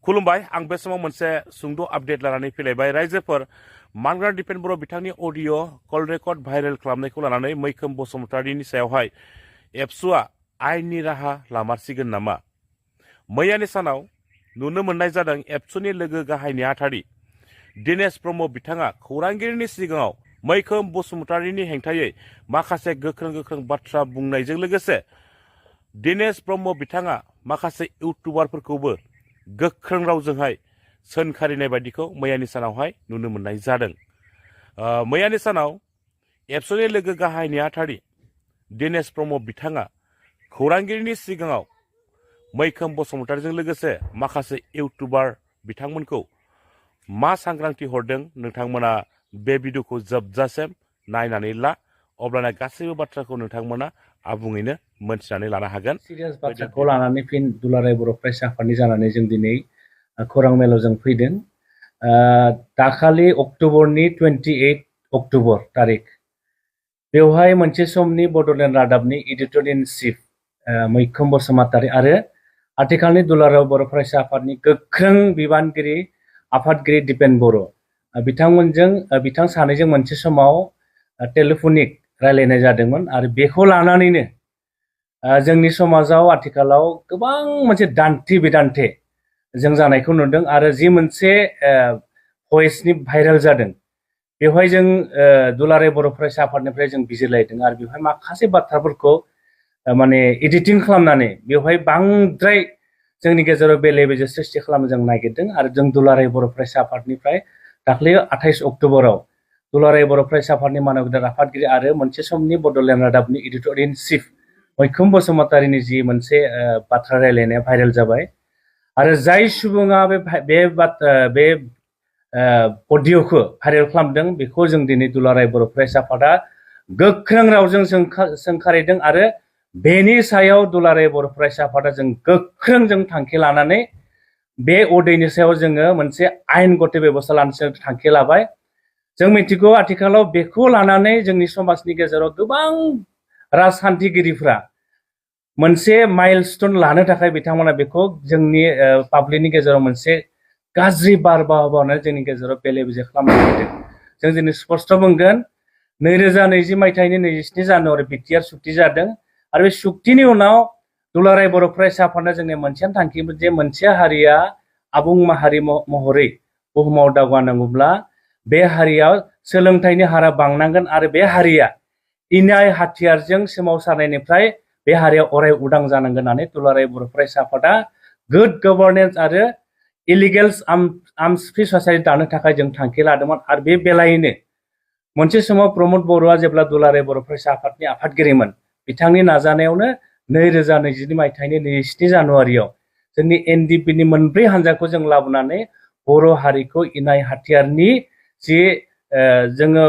खुलुमबाय आं बे समाव मोनसे सुंद' आपडेट लानानै फैलायबाय रायजोफोर मानग्रा दिपेन बर' बिथांनि अडिअ कल रेकर्ड भाइरेल खालामनायखौ लानानै मैखोम बसुमतारीनि सायावहाय एबसुआ आयेननि राहा लामारसिगोन नामा मैयानि सानाव नुनो मोननाय जादों एबसुनि लोगो गाहाय नेहाथारि दिनेश ब्रह्म बिथाङा खौरांगिरिनि सिगाङाव मैखोम बसुमतारीनि हेंथायै माखासे गोख्रों बाथ्रा बुंनायजों लोगोसे दिनेश ब्रह्म बिथाङा माखासे इउटुबारफोरखौबो गोख्रों रावजोंहाय सोंखारिनाय बायदिखौ मैयानि सानावहाय नुनो मोननाय जादों। मैयानि सानाव एबसुनि लोगो गाहाय नेहाथारि दिनेश ब्रह्म बिथाङा खौरांगिरिनि सिगाङाव मैखोम बसुमतारीजों लोगोसे माखासे इउटुबार बिथांमोनखौ मा सांग्रांथि हरदों नोंथांमोना बे भिडिअखौ जोबजासिम नायनानै ला अब्लाना गासैबो बाथ्राखौ नोंथांमोना आबुङैनो मोनथिनानै लानो हागोन। सिरियास बाथ्राखौ लानानै फिन दुलाराय बर' फरायसा आफादनि जानानै जों दिनै खौरां मेलाव जों फैदों। दाखालि अक्ट'बरनि 28 अक्ट'बर तारिख बेवहाय मोनसे समनि बड'लेण्ड रादाबनि एडिटर इन चिफ मैखोम बसुमतारी आरो आथिखालनि दुलाराय बर' फरायसा आफादनि गोख्रों बिबानगिरि आफादगिरि दिपेन बर' बिथां सानैजों मोनसे समाव टेलिफनिक रायलायनाय जादोंमोन आरो बेखौ लानानैनो जोंनि समाजाव आथिखालाव गोबां मोनसे दान्थे बिदान्थे जों जानायखौ नुदों आरो जि मोनसे भइसनि भाइरेल जादों बेवहाय जों दुलाराय बर' फरायसा आफादनिफ्राय जों बिजिरलायदों आरो बेवहाय माखासे बाथ्राफोरखौ माने एडिटिं खालामनानै बेवहाय बांद्राय जोंनि गेजेराव बेले बेजे सृष्टि खालामनो जों नागिरदों आरो जों दुलाराय बर' फरायसा आफादनिफ्राय दाख्लै 28 अक्ट'बराव दुलाराय बर' फरायसा आफादनि मानव गेदेर आफादगिरि आरो मोनसे समनि बड'लेण्ड रादाबनि एडिटर इन चिफ मैखोम बसुमतारीनि जि मोनसे बाथ्रा रायलायनाया भाइरेल जाबाय आरो जाय सुबुङा बे अडिअखौ भाइरेल खालामदों बेखौ जों दिनै दुलाराय बर' फरायसा आफादा गोख्रों रावजों सोंखारिदों आरो बेनि सायाव दुलाराय बर' फरायसा आफादा जों गोख्रों जों थांखि लानानै बे अडिअनि सायाव जोङो मोनसे आयेनगत बेबस्था लानो थांखि लाबाय। जों मिथिगौ आथिखालाव बेखौ लानानै जोंनि समाजनि गेजेराव गोबां राजखान्थिगिरिफ्रा मोनसे माइलस्टोन लानो थाखाय बिथांमोना बेखौ जोंनि पाब्लिकनि गेजेराव मोनसे गाज्रि बारहावा जोंनि गेजेराव बेले बेजे खालामनो नागिरदों। जों दिनै स्पष्ट बुंगोन 2020 मायथाइनि 27 जानुवारि बिटिआर सुक्ति जादों आरो बे सुक्तिनि उनाव दुलाराय बर' फरायसा आफादना जोंनि मोनसे थांखिमोन जे मोनसे हारिया आबुं माहारि महरै बुहुमाव दावगानांगौब्ला बे हारियाव सोलोंथाइनि हारा बांनांगोन आरो बे हारिया इनाय हाथियारजों सोमावसारनायनिफ्राय बे हारिया अराय उदां जानांगोन होननानै दुलाराय बर' फरायसा आफादा गुड गभर्नेन्स आरो इलिगेल्स आर्म्स फ्रि ससाइटि दानो थाखाय जों थांखि लादोंमोन आरो बे बेलायैनो मोनसे समाव प्रमद बर'आ जेब्ला दुलाराय बर' फरायसा आफादनि आफादगिरिमोन बिथांनि नाजानायावनो 2022 मायथाइनि 27 जानुवारियाव जोंनि एनडिपिनि मोनब्रै हान्जाखौ जों लाबोनानै बर' हारिखौ इनाय हाथियारनि जि जोङो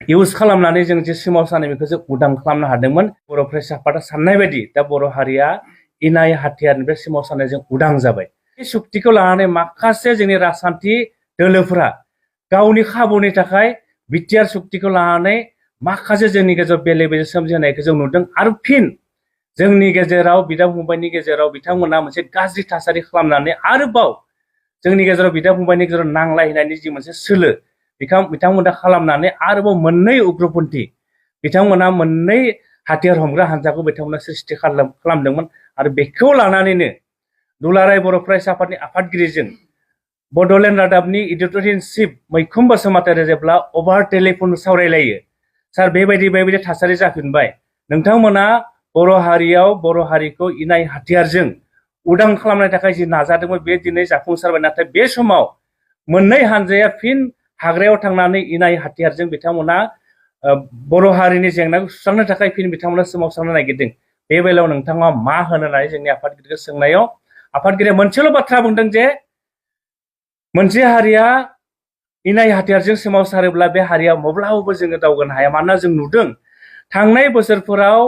इउज खालामनानै जों जे सोमावसारनाय बेखौ जों उदां खालामनो हादोंमोन। बर' फरायसा आफादा साननाय बायदि दा बर' हारिया इनाय हाथियारनिफ्राय सोमावसारनायजों उदां जाबाय। बे सुक्तिखौ लानानै माखासे जोंनि राजखान्थि दोलोफोरा गावनि खाबुनि थाखाय बिटिआर सुक्तिखौ लानानै माखासे जोंनि गेजेराव बेले बेजे सोमजिहोनायखौ जों नुदों आरो फिन जोंनि गेजेराव बिदा फंबायनि गेजेराव बिथांमोना मोनसे गाज्रि थासारि खालामनानै आरोबाव जोंनि गेजेराव बिदा फंबायनि गेजेराव नांलायनायनि जि मोनसे सोलो बिथांमोना खालामनानै आरोबाव मोननै उग्रपन्थी बिथांमोना मोननै हाथियार हमग्रा हान्जाखौ बिथांमोना सृष्टि खालामदोंमोन आरो बेखौ लानानैनो दुलाराय बर' फरायसा आफादनि आफादगिरिजों बड'लेण्ड रादाबनि एडिटर इन चिफ मैखोम बसुमतारी जेब्ला अभार टेलिफन सावरायलायो सार बेबायदि थासारि जाफिनबाय नोंथांमोना बर' हारियाव बर' हारिखौ इनाय हाथियारजों उदां खालामनो थाखाय जि नाजादोंमोन बे दिनै जाफुंसारबाय नाथाय बे समाव मोननै हान्जाया फिन हाग्रायाव थांनानै इनाय हाथियारजों बिथांमोना बर' हारिनि जेंनाखौ सुस्रांनो थाखाय फिन बिथांमोना सोमावसारनो नागिरदों। बे बेलायाव नोंथाङा मा होनो होननानै जोंनि आफादगिरिखौ सोंनायाव आफादगिरिया मोनसेल' बाथ्रा बुंदों जे मोनसे हारिया इनाय हाथियारजों सोमावसारोब्ला बे हारिया माब्लाबाबो जोङो दावगानो हाया। मानोना जों नुदों थांनाय बोसोरफोराव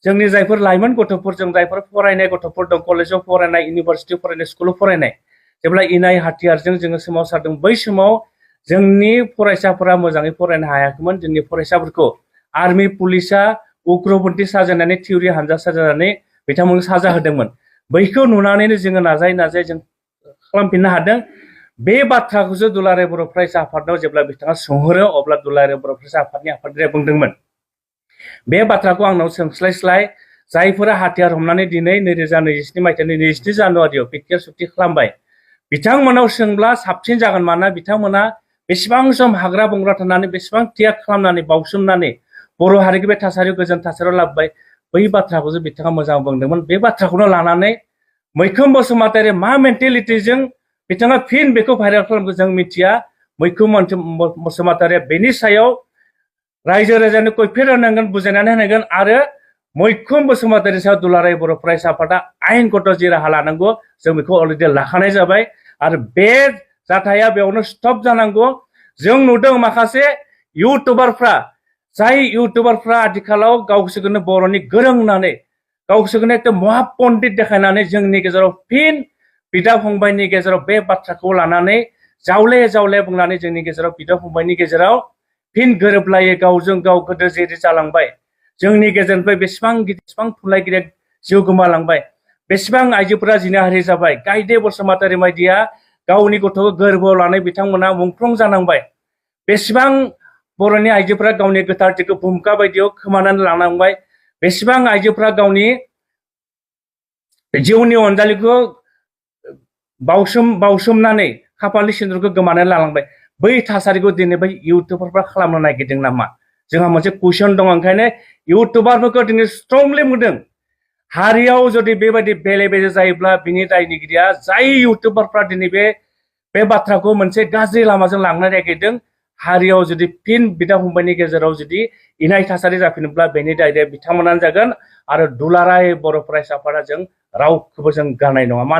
जोंनि जायफोर लाइमोन गथ'फोर जों जायफोर फरायनाय गथ'फोर दं कलेजाव फरायनाय इउनिभारसिटियाव फरायनाय स्कुलाव फरायनाय जेब्ला इनाय हाथियारजों जोङो सोमावसारदों बै समाव जोंनि फरायसाफोरा मोजाङै फरायनो हायाखैमोन। जोंनि फरायसाफोरखौ आर्मि पुलिसा उग्रपन्थी साजायनानै थिउरि हान्जा साजायनानै बिथांमोनखौ साजा होदोंमोन। बैखौ नुनानैनो जोङो नाजायै जों खालामफिननो हादों बे बाथ्राखौसो दुलाराय बर' फरायसा आफादाव जेब्ला बिथाङा सोंहरो अब्ला दुलाराय बर' फरायसा आफादनि आफादगिरिया बुंदोंमोन बे बाथ्राखौ आंनाव सोंस्लायस्लाय जायफोरा हाथियार हमनानै दिनै 2027 मायथाइनि 22 जानुवारियाव पिकेट सुक्ति खालामबाय बिथांमोनाव सोंब्ला साबसिन जागोन मानोना बिथांमोना बेसेबां सम हाग्रा बंग्रा थानानै बेसेबां त्याग खालामनानै बावसोमनानै बर' हारिखौ बे थासारियाव गोजोन थासारियाव लाबोबाय बै बाथ्राखौसो बिथाङा मोजां बुंदोंमोन बे बाथ्राखौनो लानानै मैखोम बसुमतारी मा मेन्टेलिटिजों बिथाङा फिन बेखौ भाइरेल खालामखो जों मिथिया मैखोम बसुमतारीया बेनि सायाव रायजो राजानो कैफियत होनांगोन बुजायनानै होनांगोन आरो मैखोम बसुमतारी सायाव दुलाराय बर' फरायसा आफादा आयेनगत जि राहा लानांगौ जों बेखौ अलरेडि लाखानाय जाबाय आरो बे जाथाया बेयावनो स्टप जानांगौ जों नुदों माखासे इउटुबारफ्रा जाय इउटुबारफ्रा आथिखालाव गावसोरखौनो बर'नि गोरों होननानै गावसोरखौनो एकदम महापन्डित देखायनानै जोंनि गेजेराव फिन बिदा फंबायनि गेजेराव बे बाथ्राखौ लानानै जावले जावले बुंनानै जोंनि गेजेराव बिदा फंबायनि गेजेराव फिन गोरोबलायै गावजों गाव गोदो जेरै जालांबाय जोंनि गेजेरनिफ्राय बेसेबां थुनलाइगिरिया जिउ गोमालांबाय बेसेबां आइजोफोरा जिनाहारि जाबाय गायदे बसुमतारी बायदिया गावनि गथ'खौ गोरबोआव लानाय बिथांमोना मुंख्लं जानांबाय बेसेबां बर'नि आइजोफोरा गावनि गोथारथिखौ भुमका बायदियाव खोमानानै लानांबाय बेसेबां आइजोफोरा गावनि जिउनि अनजालिखौ बावसोमनानै खाफालनि सिन्दुरखौ गोमानानै लालांबाय बै थासारिखौ दिनै बै इउटुबारफ्रा खालामनो नागिरदों नामा जोंहा मोनसे कुइसन दङ ओंखायनो इउटुबारफोरखौ दिनै स्ट्रंलि बुंदों हारियाव जुदि बेबायदि बेले बेजे जायोब्ला बिनि दायनिगिरिया जाय इउटुबारफ्रा दिनै बे बाथ्राखौ मोनसे गाज्रि लामाजों लांनो नागिरदों हारियाव जुदि फिन बिदा फंबायनि गेजेराव जुदि इनाय थासारि जाफिनोब्ला बेनि दायया बिथांमोनानो जागोन आरो दुलाराय बर' फरायसा आफादा जों रावखौबो जों गारनाय नङा